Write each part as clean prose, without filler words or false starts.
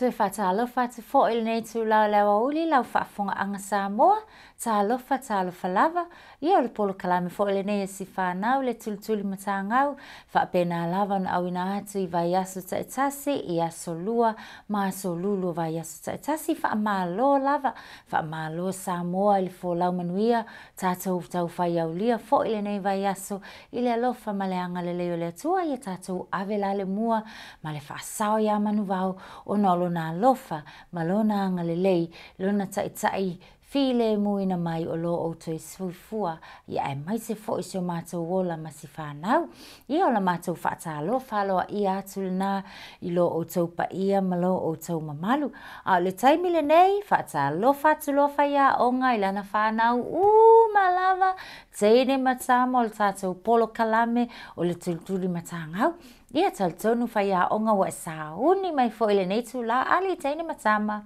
Toe faatalofa atu foi i lenei itula o le aoauli i lau faafofogaaga Samoa, talofa talofa lava, ia o le polokalame foi lenei a si fanau le tulituli matagau, faapena lava ona auina atu i vaiaso taitasi, i aso lua ma aso lulu o vaiaso taitasi, faamalo lava, faamalo Samoa i le folau manuia, tatou taufai aulia foi lenei vaiaso i le alofa ma le agalelei o le Atua, ia tatou ave la le mua ma le faasao ia manuvao ona o Lona alofa ma Lona agalelei, Lona taitai filemuina mai o lo outou soifua, aemaise foi si o matou ola ma si fanau. Ia o la matou faatalofa aloaia atu lena i lo outou paia ma lo outou mamalu. A o le taimi lenei, faatalofa atu loa faiaoga i lana fanau uma lava, teine ma tama o le tatou polokalame o le tulituli matagau. Ia talitonu faiaoga ua e sauni mai foi i lenei itula, alii teine ma tama.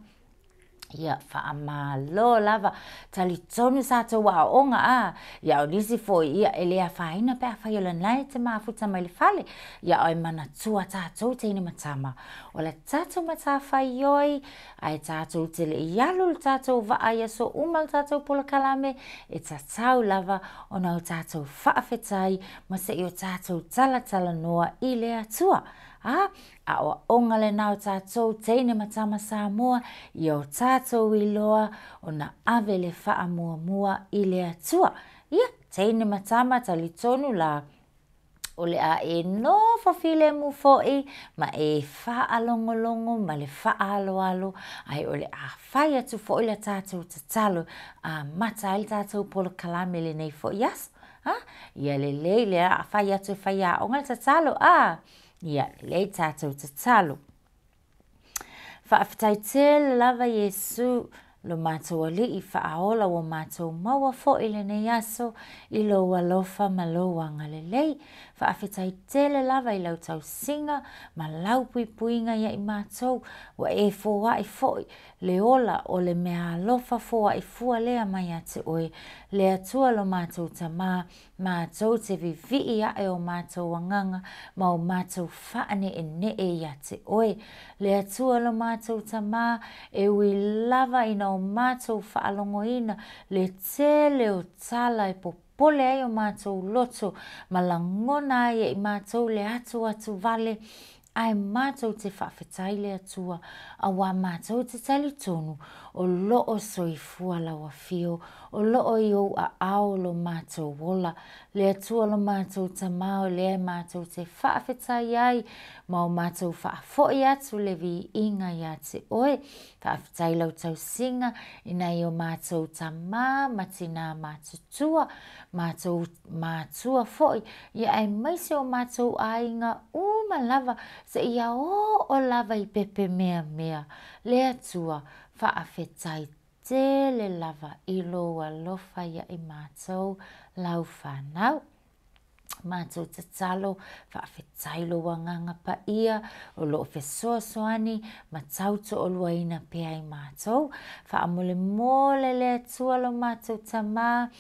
Ia faamalo lava, talitonu sa tou aooga a, ia o nisi foi ia e le afaina pe afai o lena e te mafuta mai le fale, ia ae manatua tatou teine ma tama, o le tatou matafaioi, ae tatou te le i alu le tatou vaa i aso uma le tatou polokalame, e tatau lava ona o tatou faafetai ma se i o tatou talatalanoa i le Atua. A, aoaoga lena o tatou teine ma tama Samoa, ia o tatou iloa ona ave le faamuamua i le Atua. Ia, teine ma tama talitonu la, o le a e nofo filemu foi ma e faalogologo ma le faaaloalo, ae o le a fai atu foi le tatou tatalo amata ai le tatou polokalame lenei foi aso. Ha? Ia lelei le a fai atu e faiaoga le tatalo, a? Ia lelei tatou tatalo. Faafetai tele lava Iesu, lo matou Alii faaola ua matou maua foi lenei aso i lou alofa ma lou agalelei. Faafetai tele lava i lau tausiga ma lau puipuiga ia i matou, ua e foai foi le ola o le meaalofa foai fua lea mai ia te oe, le Atua lo matou Tamā, matou te vivii ae o matou agaga ma o matou faaneenee ia te oe. Le Atua lo matou Tamā, e ui lava ina o matou faalogoina le tele o tala e popole ai o matou loto ma lagona ai e i matou le atuatu vale, ae matou te faafetai le Atua, auā matou te talitonu o loo soifua lau afio, o loo i ou aao lo matou ola. Le Atua lo matou Tamā o lea e matou te faafetai ai ma o matou faafoi atu le viiga ia te oe. Faafetai lau tausiga i nai o matou tamā ma tinā matutua, matou matua foi, ia aemaise o matou aiga uma lava, seia oo lava i Pepemeamea. Le Atua, faafetai tele lava i lou alofa ia i matou lau fanau. Matou tatalo, faafetai lou agaga paia o loo fesoasoani ma tautoaluaina pea i matou. Faamolemole le Atua lo matou Tamā,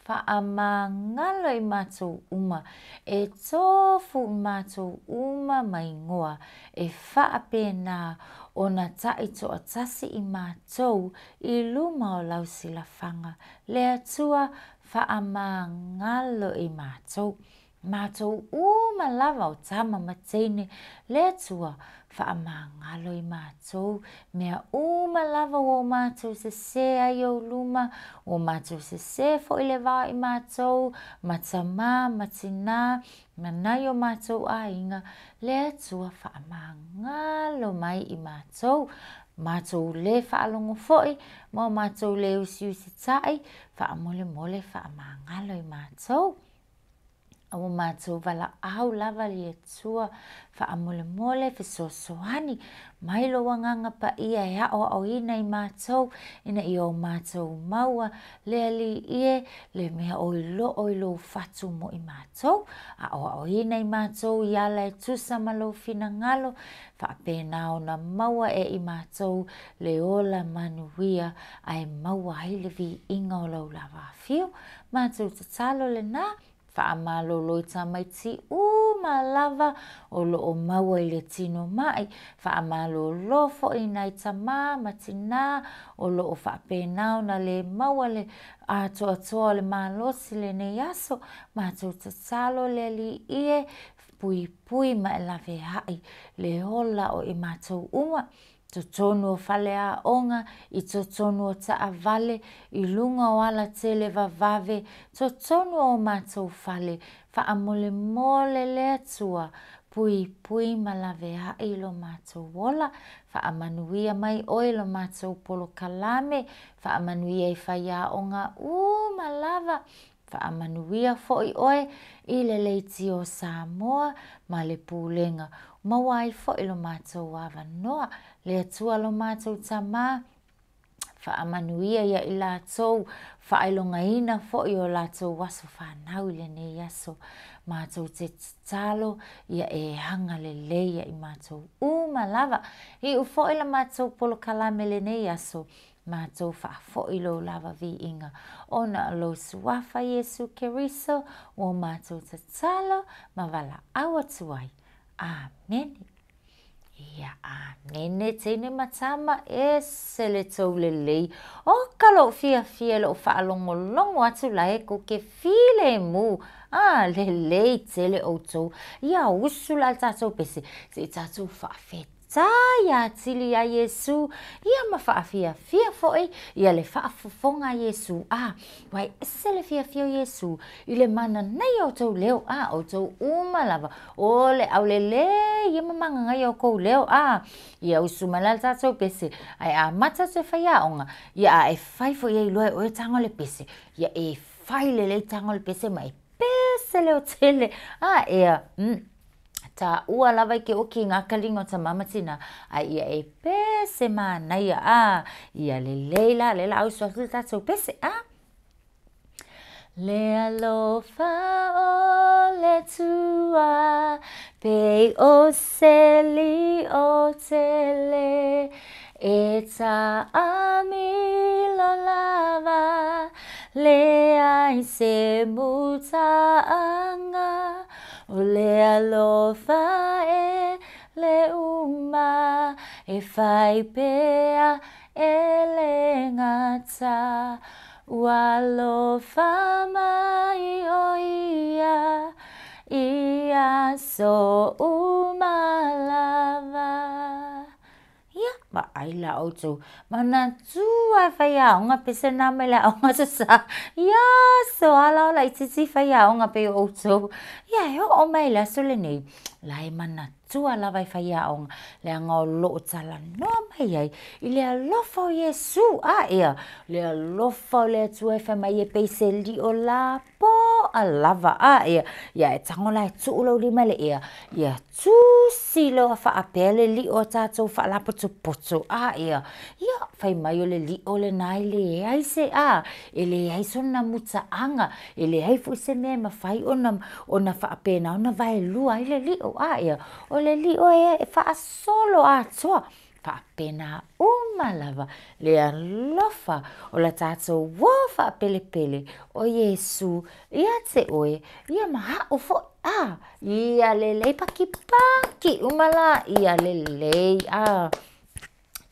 faamagalo i matou uma, e tofu i matou uma ma igoa, e faapena ona taitoatasi i matou i luma o lau silafaga. Le Atua, faamagalo i matou. Matou uma lava o tama ma teine, le Atua, faamagalo i matou, mea uma lava ua o matou sesē ai i ou luma, ua matou sesē foi le va o i matou ma tamā ma tinā, ma nai o matou aiga, le Atua faamagalo mai i matou, matou lē faalogo foi, ma o matou lē usiusitai, faamolemole faamagalo i matou. A ua matou valaau lava le Atua, faamolemole fesoasoani mai lou agaga paia e aoaoina i matou, ina ia o matou maua le Alii e, le mea oi loo i lou fatu mo i matou, aoaoina i matou i ala e tusa ma lou finagalo, faapena ona maua e i matou le ola manuia, ae maua ai le viiga o lau lava afio. Matou tatalo lena, faamalolo i tamaiti uma. uma lava o lo o maua i le tino ma'i, faamalolo foi i nai tamā ma tinā o lo o faapena ona le maua le atoatoa o le malosi i lenei aso. Matou tatalo le Alii e, puipui ma e laveai le ola o i matou uma, totonu o faleaoga, i totonu o taavale, i luga o ala televavave, totonu o o matou fale, faamolemole le Atua, puipui ma laveai lo matou ola. Faamanuia mai Oe i la matou polokalame, faamanuia i faiaoga uma lava, faamanuia foi Oe i le Leitio a Samoa ma le Pulega, maua ai foi lo matou avanoa. Le Atua lo matou Tama, faamanuia ia i latou, faailogaina foi o latou aso fanau i lenei aso. Matou te tatalo ia e agalelei ia i matou uma lava. Iu foi la matou polokalame i lenei aso, matou faafoi lou lava viiga, ona o lou Suafa Iesu Keriso ua matou tatalo ma valaau atu ai. Amene. Ia, amene teine ma tama, ese le tou lelei. O ka lou fiafia i lou faalogologo atu la e kou ke filemu. A, lelei tele outou. Ia usu la i le tatou pese, se i tatou faafetai atili iā Iesu, ia ma faafiafia foi ia le faafofoga a Iesu. A, aua e ese le fiafia o Iesu i le mananaia o outou leo, a, outou uma lava, o le aulelei ia ma magagaia o kou leo, a, ia usu mai la i le tatou pese, ae amata atu e faiaoga, ia a e fai foi e iloa e oe taga o le pese, ia e fai lelei taga o le pese ma e pese leotele, a, ea, taua lava i ke oki i ngā kaliga o tamā ma tinā, a ia e pese manaia, a, ia lelei la, lea o le a usu atu le tatou pese, a. Le alofa o le Atua, pei o se lio tele, E taamilo lava, leai se mutaaga, O le alofa e le uma, e fai pea e le gata, Ua alofa mai o ia i aso uma lava. Ia, vaai la outou, manatua e faiaoga pese na mai le aoga Aso Sa. Ia, so ala o laitiiti faiaoga pei o outou. Ia, e oo mai i le aso lenei, la e manatua lava e faiaoga, leaga o lo o talanoa mai ai i le alofa o Iesu. A ea, le alofa o le Atua e fai mai e pei se lio lapoa lava. A ea, ia e tago la e tuu lou lima i le ea, ia tusi loa faapea le lio a tatou faalapotopoto. A ea, ia, fai mai o le lio lena e leai se, a, e leai sona mutaaga, e leai foi se mea e mafai ona, ona faapena ona vaelua ai le lio. A ea, o le lio e faasolo atoa, faapena uma lava le alofa o le tatou uō faapelepele o Iesu ia te oe, ia ma aʻu foi, a, ia lelei pakipaki uma laia, lelei, a.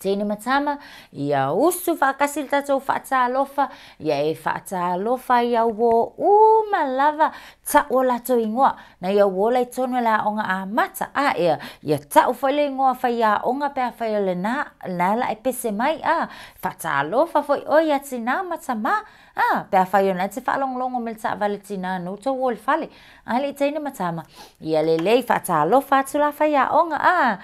Teine ma tama, ia usu faatasi le tatou faatalofa, ia e faatalofa i au uō uma lava, ta'u o latou igoa, nai au uō la i totonu o le aoga amata, a ea, ia ta'u foi le igoa faiaoga pe afai o lena, lena o le a e pese mai, a, faatalofa foi oe ia tinā ma tamā, a, pe afai o lena e te faalogologo mai i le taavale tinā na ua tou o i le fale, a alii teine ma tama, ia lelei faatalofa atu la faiaoga, a,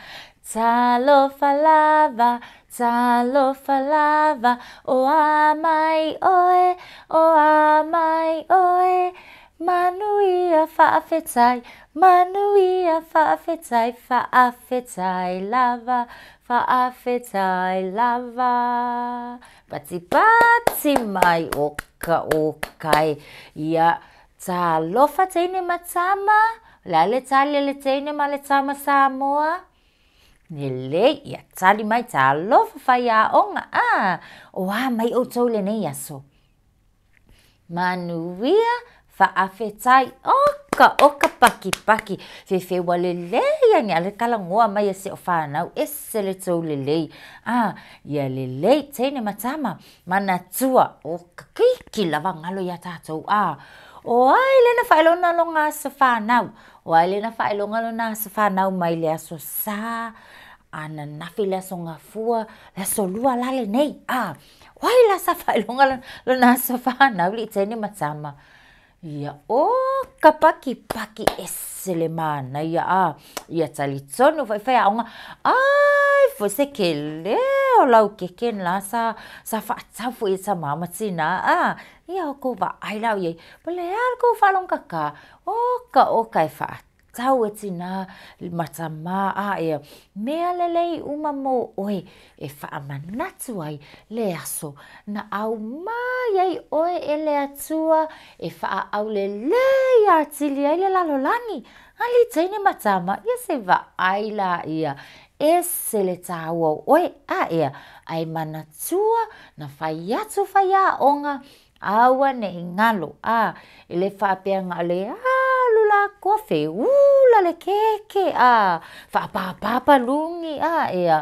Talofa lava, talofa lava, o a mai oe, o a mai oe, Manuia faafetai, manuia faafetai, faafetai lava, faafetai lava. Patipati mai, oka oka e. Ia, talofa teine ma tama, o le a le tali a le teine ma le tama Samoa? Lelei, ia tali mai, talofa faiaoga, a, o a mai outou i lenei aso? Manuia, Faafetai oka oka pakipaki fefe ua lelei ane a le talanoa mai a si au fanau ese le tou lelei a ia lelei teine ma tama manatua o ka keiki lava galo ia tatou a o ai lea na faailoga lona aso fanau? O ai lea na faailoga lona aso fanau mai le aso Sa, ananafi le aso Gafua, le aso Lua la lenei a o ai la sa faailoga lona aso fanau alii teine ma tama? Ia o ka pakipaki ese le manaia a ia talitonu foi faiaoga ai foi se kele o lau keke la sa faatau foi e tama ma tina a ia outou vaai la i ai po o le a le tou faalogotata oka oka e faatau e tina ma tama a ia mea lelei uma mo oe e faamanatu ai le aso na aumai ai oe e le Atua e faaaulelei atili ai le lalolagi. Alii teine ma tama, ia se i vaai laia, ese le taua o oe, a ea, ae manatua na fai atu faiaoga, aua ne i galo, a, e le faapea na o le alu la atoa feula le keke, a, faapapa paluni, a ea,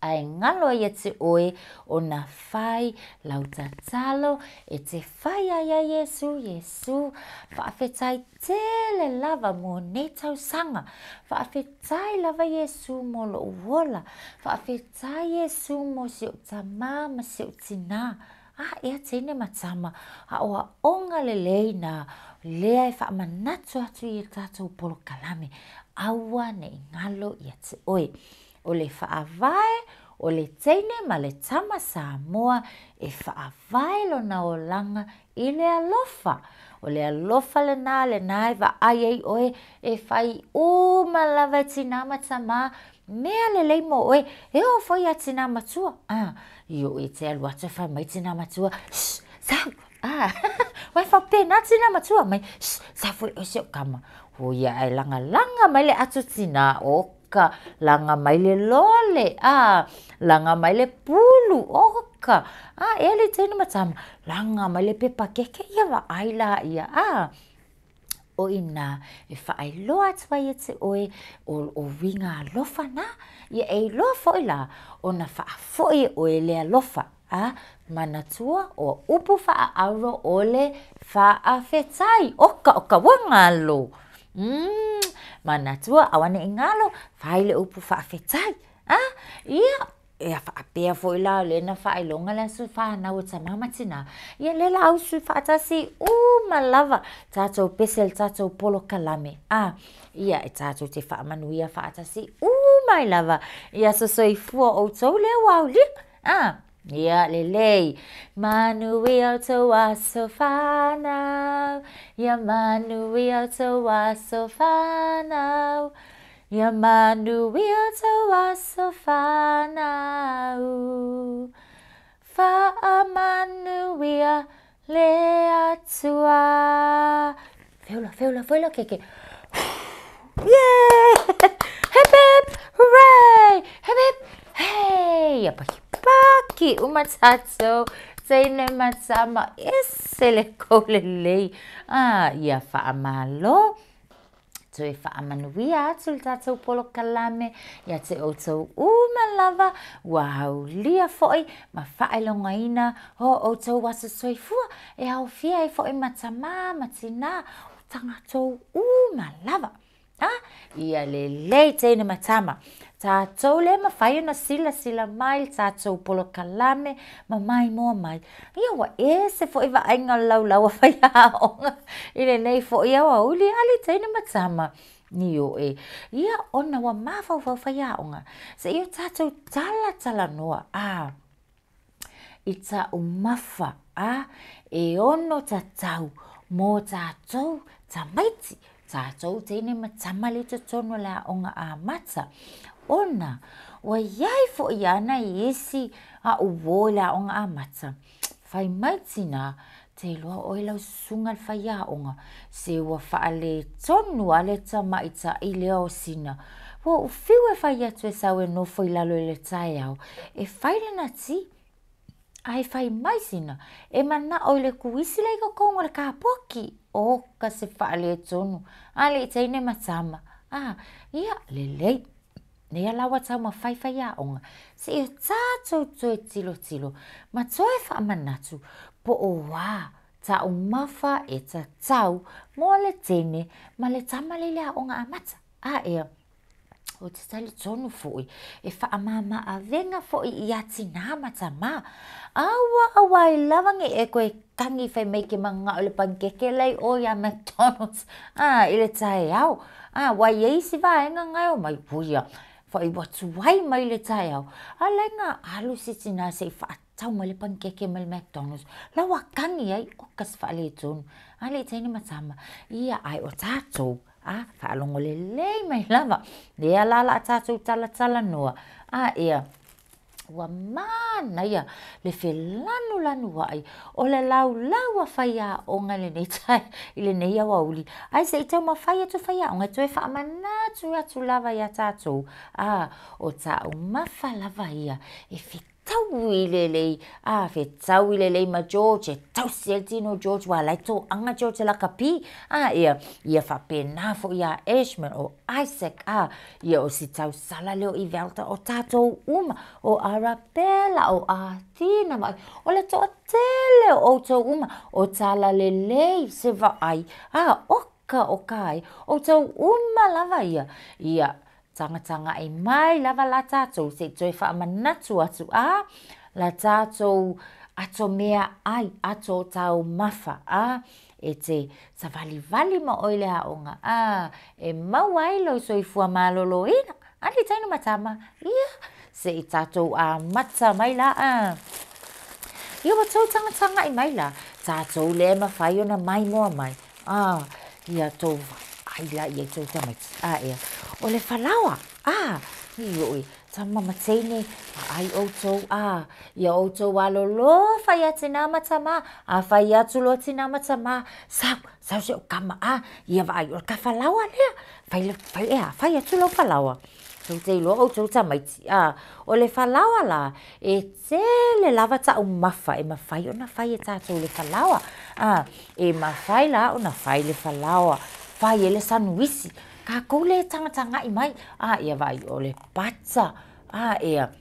ae galo ai ia te oe ona fai lau tatalo e te fai ai ia Iesu, Iesu, faafetai tele lava mo nei tausaga, faafetai lava Iesu mo lou ola, faafetai Iesu mo si ou tamā ma si ou tinā, a ea teine ma tama, aoaoga lelei na lea e faamanatu atu i le tatou polokalame, aua ne i galo ia te oe. O le faavae o le teine ma le tama Samoa e faavae lona olaga i le alofa. O le alofa lena, lena e vaai ai oe e fai uma lava e tinā ma tamā mea lelei mo oe, e oo foi ia tinā matua, a, i o e te alu atu e fai mai tinā matua, shh, sau, a, aua e faapena tinā matua mai, shh, sau foi oe si au tama. O ia ae lagalaga mai le ato tinā, oka, laga mai le lole, a, laga mai le pulu, oka, a ea le teine ma tama, laga mai le pepa keke, ia vaai laia, a. O i inā e faailoa atu ai ia te oe, o uiga alofa na, ia e iloa foi la, ona faafoi e oe le alofa, a, manatua o upu faaauro o le faafetai, oka oka ua galo. Manatua aua ne i galo, fai le upu faafetai, a, ia, ia faapea foi la o lea na faailoga le aso fanau o tama ma tina, ia lea o le a usu faatasi uma lava tatou pese i le tatou polokalame, a, ia e tatou te faamanuia faatasi uma ai lava i aso soifua o outou lea ua aulia, a, ia lelei. Manuia outou aso fanau, ia manuia outou aso fanau, Ia manuia outou aso fanau, Faamanuia le Atua. Feula, feula foi lau keke. Yeah! Hip hip, hooray! Hip hip, hey! Ia pakipaki uma tatou, teine ma tama, ese le kou lelei. Ah, ia faamalo. Toe faamanuia atu le tatou polokalame ia te outou uma lava ua aulia foi ma faailogaina o outou aso soifua e aofia ai foi ma tamā ma tinā o tagatou uma lava. A, ia lelei teine ma tama. Tatou le mafai ona silasila mai i le tatou polokalame ma maimoa mai. Ia ua ese foi vaaiga o le laulau a faiaoga i lenei foi aoauli, alii teine ma tama. Ioe, ia ona ua mafaufau faiaoga, se i o tatou talatalanoa, a, i taumafa a e ono tatau mō tātou tamaiti, tātou teine ma tama lea i totonu o le aoga amata, ona ua i ai foi lava nai isi a'u uō i le aoga amata, fai mai tinā, te iloa ʻoe lau susuga i le faiaoga, se ua faaletonu lava le tamaitaʻi lea o Sina. Ua ou fiu e fai atu e sau e nofo i lalo i le taeao e fai lana ti. Ae fai mai sina, e manao i le kuisi la i totonu o le kapoki. Oka se faaletonu, alii teine ma tama, a, ia, lelei, lea la ua taumafai faiaoga, seia tatou toe tilotilo ma toe faamanatu po o a taumafa e tatau mo le teine ma le tama lea e i le aoga amata. A ea, ou te talitonu foi, e faamama-avega foi ia tina ma tama. Aua aua ai lava ne i e toe tagi fai mai e te manao i le panikeke la e i o ia McDonalds a, i le taeao. Aua e i ai isi vaega na e omai, ui ia, ua tuai mai le taeao, a o la e na alu si tina se i faatau mai le panikeke mai le McDonalds, la ua tagi ai, oka se faaletonu. Alii teine ma tama, ia ae o tatou, a, faalogo lelei mai lava, lea la o le a tatou talatalanoa, a ea, ua manaia le felanulanuai o le laulau a faiaoga i lenei aoauli, ae se i taumafai atu faiaoga e toe faamanatu atu lava ia tatou, a, o taumafa lava ia e fetaui lelei, a, fetaui lelei ma George e tausi ai le tino o George aua o la e toaga George lakapi, a ea, ia faapena foi ia Ashman, o Isaac, a, ia o si tausala lea o Evelta, o tatou uma, o Arabella, o Athena, ma o le toatele o outou uma, o Talalelei se vaai, a, oka oka ai, outou uma lava ia, ia, tagatagai mai lava la tatou se i toe faamanatu atu, a, la tatou ato meaai, ato taumafa, a, e te savalivali ma oe i le aoga, a, e maua ai lou soifua maloloina. Alii teine ma tama, ia, se i tatou amata mai la, a. Ia ua tou tagatagai mai la, tatou lea e mafai ona maimoa mai, a, ia tou vaai la i ai tou tamaiti, a ea, o le falaoa, a, ioe, tama ma teine, vaai outou, a, ia outou alolofa ia tina ma tama, a fai atu loa tina ma tama, sau, sau si au kama, a, ia vaai, o le tafalaoa lea, fai, fai, e a, fai atu lau falaoa. Tou te iloa outou tamaiti, a, o le falaoa la, e tele lava taumafa e mafai ona fai e tatou i le falaoa. A, e mafai la ona fai le falaoa, fai ai le sanuisi, tatou lea e tagatagai mai, a, ia vaai, o le pata, a, ea,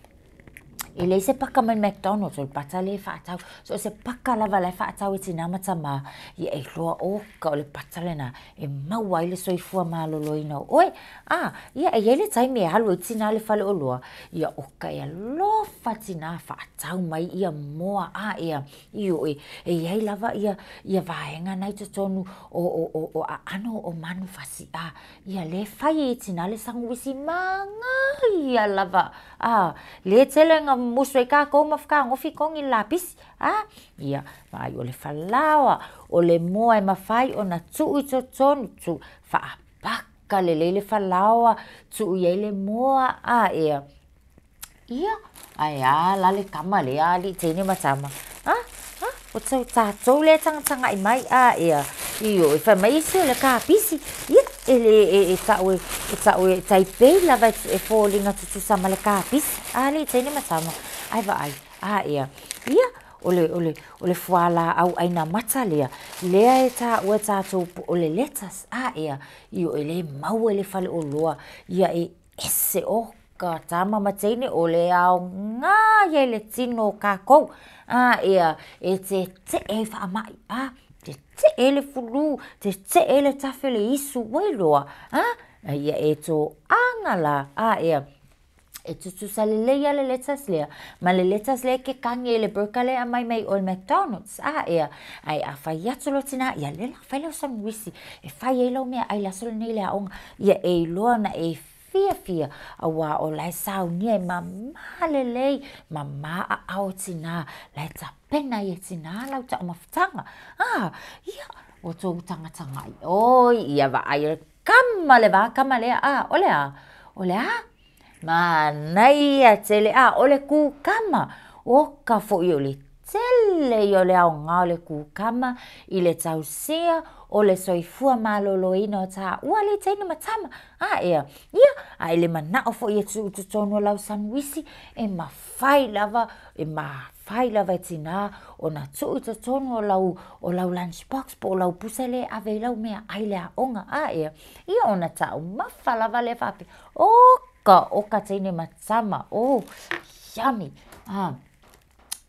e leai se paka mai McDonald's, o le pata lea e faatau, so o se paka lava la e faatau e tina ma tama, ia e iloa, oka, o le pata lena, e maua ai le soifua maloloina o oe. A, ia e i ai le taimi e alu ai tina i le faleoloa, ia oka e alofa tina faatau mai ia moa, a, ea, ioe, e i ai lava ia, ia vaega na i totonu o, o, o, o aano o manufasi, a, ia lea e fai ai e tina le sanuisi manaia lava, a, lea e tele na musu ai tatou ma fetagofi togi le lapisi, a, ia, vaai o le falaoa, o le moa e mafai ona tuu i totonu, tuu, faapaka lelei le falaoa, tuu i ai le moa, a, ea, ia, ae a la le tama lea alii teine ma tama, a, a, o tou tatou lea e tagatagai mai, a, ea, ioe, fai mai isi o le kapisi, ia, e le, e, e tau e, e tau e taipei lava e foliga tutusa ma le kapisi, alii teine ma tama, ae vaai, a, ea, ia, o le, o le, o le fualaau ʻaina mata lea, lea e taua e tatou po o le lettuce, a, ea, ioe, lea e maua i le faleoloa, ia e ese, oka, tama ma teine, o le aoga ia i le tino o kākou, a, ea, e teteʻe ai faamai, a, teteʻe ai le fulu, teteʻe ai le tafe o le isu, ua iloa, a, ia e toaga la, a, ea, e tutusa lelei lava le lettuce lea ma le lettuce lea e te kagi ai i le burger lea e aumai mai o i le McDonald's, a ea, ae a fai atu loa tina, ia lea la fai lau sanuisi e fai ai lau meaai i le aso lenei i le aoga, ia e iloa ona e fiafia, auā o la e saunia e mama lelei, mama aao o tina, la e tapena ai e tina lau taumafataga, a, ia, ua tou tagatagai, oi, ia vaai le kama le va kama lea, a, o le a? O le a? Manaia tele, a o le kukama, oka foi o le tele ia o le aoga o le kukama i le tausia o le soifua maloloina o taua alii teine ma tama. A ea, ia, a i le manao foi e tuu i totonu o lau sanuisi, e mafai lava, e mafai lava e tinā ona tuu i totonu o lau, o lau lunch box po o lau pusa lea e ave ai lau meaai i le aoga. A ea, ia ona taumafa lava lea faapea, oka oka teine ma tama, oh, yummy. Ah.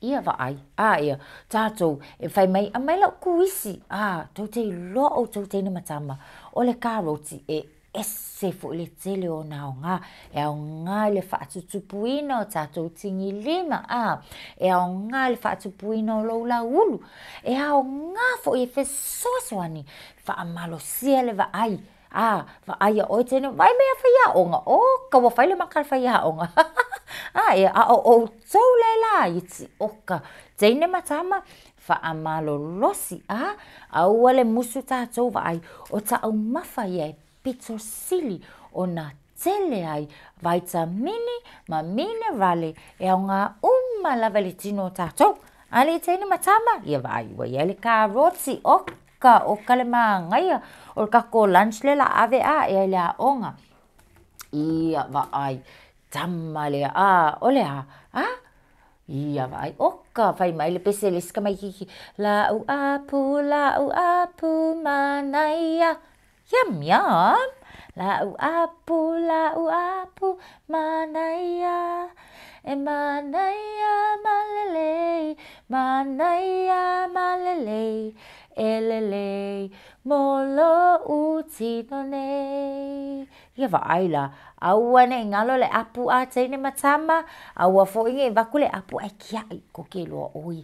Ia vaai, a ia, tatou, e fai mai, aumai lau kuisi, a, tou te iloa outou teine ma tama, o le karoti e ese foi le tele o ona aoga, e aoga i le faatutupuina o tatou tigilima, a, e aoga i le faatupuina o lou lauulu, e aoga foi e fesoasoani faamalosia le vaai, A, vaai ia oe teine, vaai mai a faiaoga, oka ua fai le maka a le faiaoga. A ia, a o outou la e laiti, oka, teine ma tama, faamalolosi, a, aua le musu tatou vaai, o taumafa ia e pito sili ona tele ai vaitamini ma minerale e aoga uma lava i le tino o tatou. Alii teine ma tama, ia vaai ua i ai le karoti, oka, oka le māgaia o le tatou lunch lea o le a ave aea i le aoga. Ia vaai, tama lea, a, o le a? A? Ia vaai, oka, fai mai le pese a le isi tamaititi, la'u apu, la'u apu manaia. Yum, yum! La'u apu, la'u apu, manaia, e manaia ma lelei, manaia ma lelei, e lelei mo lo'u tino nei. Ia vaai la, aua ne i galo le apu a teine ma tama, aua foi ne i avatu le apu ae tiai koke loa, oi,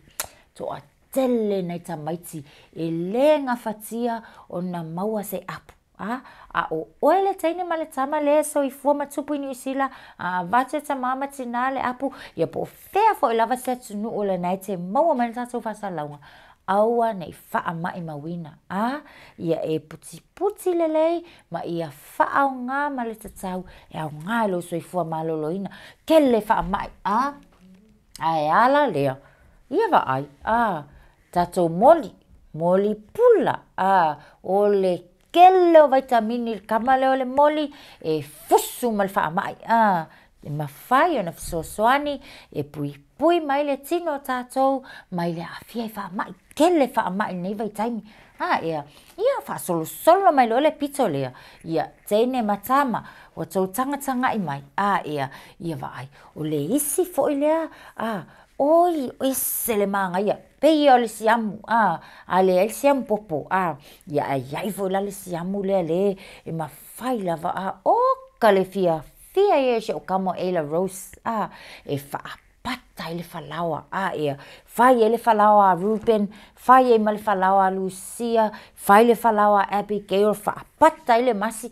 toatele nai tamaiti e le gafatia ona maua se apu. A, a o oe le teine ma le tama lea e soifua ma tupu i Niu Sila, a avatu e tamā ma tinā le apu, ia po o fea foi lava se atunuu o lena e te maua mai le tatou faasalalauga, aua ne i faamaimauina, a, ia e putiputi lelei ma ia faaaoga ma le tatau e aoga i lou soifua maloloina. Kele faamai, a, ae a la lea? Ia vaai, a, tatou moli, moli pula, a, o le kele o vaitamini i le kama lea o le moli, e fusu ma le faamai, a, e mafai ona fesoasoani e puipui mai le tino o tatou mai le aafia i faamai, kele faamai i lenei vaitaimi. A ea, ia faasolosolo mai loa le pito lea, ia teine ma tama, ua tou tagatagai mai, a ea, ia vaai, o le isi foi lea, a, oi, ese le manaia, pei ia o le siamu, a, a leai le siamu popo, a, ia ae i ai foi la le siamu lea le e mafai lava, a, oka le fiafia ia i si ou kama o Ayla Rose, a, e faapata ai le falaoa, a, ia, fai ai le falaoa a Reuben, fai ai ma le falaoa a Lucia, fai le falaoa a Abigail, faapata ai le masi,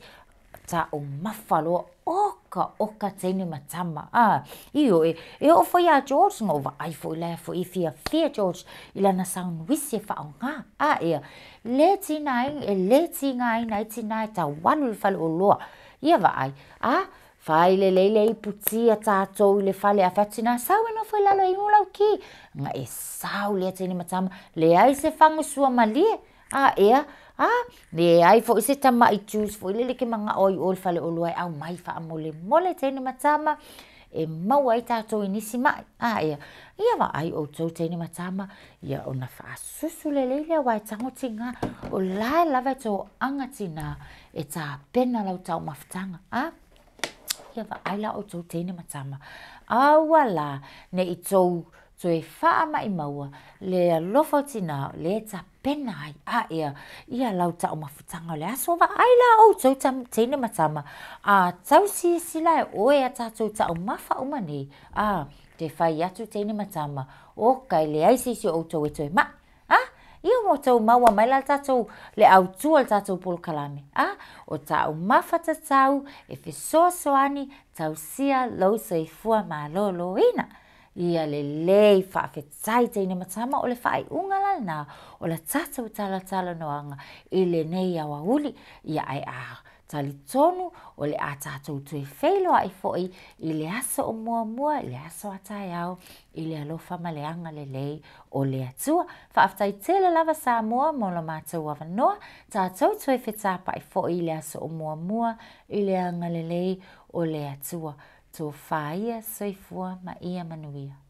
taumafa loa, oka oka teine ma tama, a, ioe, e oo foi ia George, na ou vaai foi la foi e fiafia George i lana sanuisi e faaaoga, a, ea, le tiga e le tigaina ai tinā e tau alu i le faleoloa, ia vaai, a, fai lelei le ipu ti a tatou i le fale, a fai atu tinā, sau e nofo i lalo e inu lau ki, na e sau lea teine ma tama, leai se fagusua malie, A ea, a, leai foi se tama'i juice foi lele e te mana'o ai i o i le faleoloa e aumai faamolemole teine ma tama, e maua ai tatou i nisi ma'i. A ea, ia vaai outou teine ma tama, ia ona faasusu lelei lea aua e tago tigā, o la e lava e toaga tinā e tapena lau taumafataga. A, ia vaai la outou teine ma tama, aua la ne i tou toe faamaʻimaua le alofa o tinā lea e tapena ai a ea ia lau taumafataga o le aso. Vaai la outou teine ma tama, a tau silasila e oe a tatou taumafa uma nei, a te fai atu teine ma tama, oka e leai se isi o outou e toe maʻi. A, ia ua outou maua mai la le tatou, le autu o le tatou polokalame. A, o taumafa tatau e fesoasoani tausia lou soifua malōlōina. Ia lelei faafetai teine ma tama o le faaiuga la lena o la tatou talatalanoaga i lenei aoauli. Ia ae a Talitonu o le a tatou toe feiloai foi i le aso o muamua, i le aso a taeao, i le alofa ma le agalelei o le Atua. Faafetai tele lava Samoa mo lo matou avanoa, tatou toe fetapai foi i le aso o muamua i le agalelei o le Atua. Tofa ia, soifua ma ia manuia.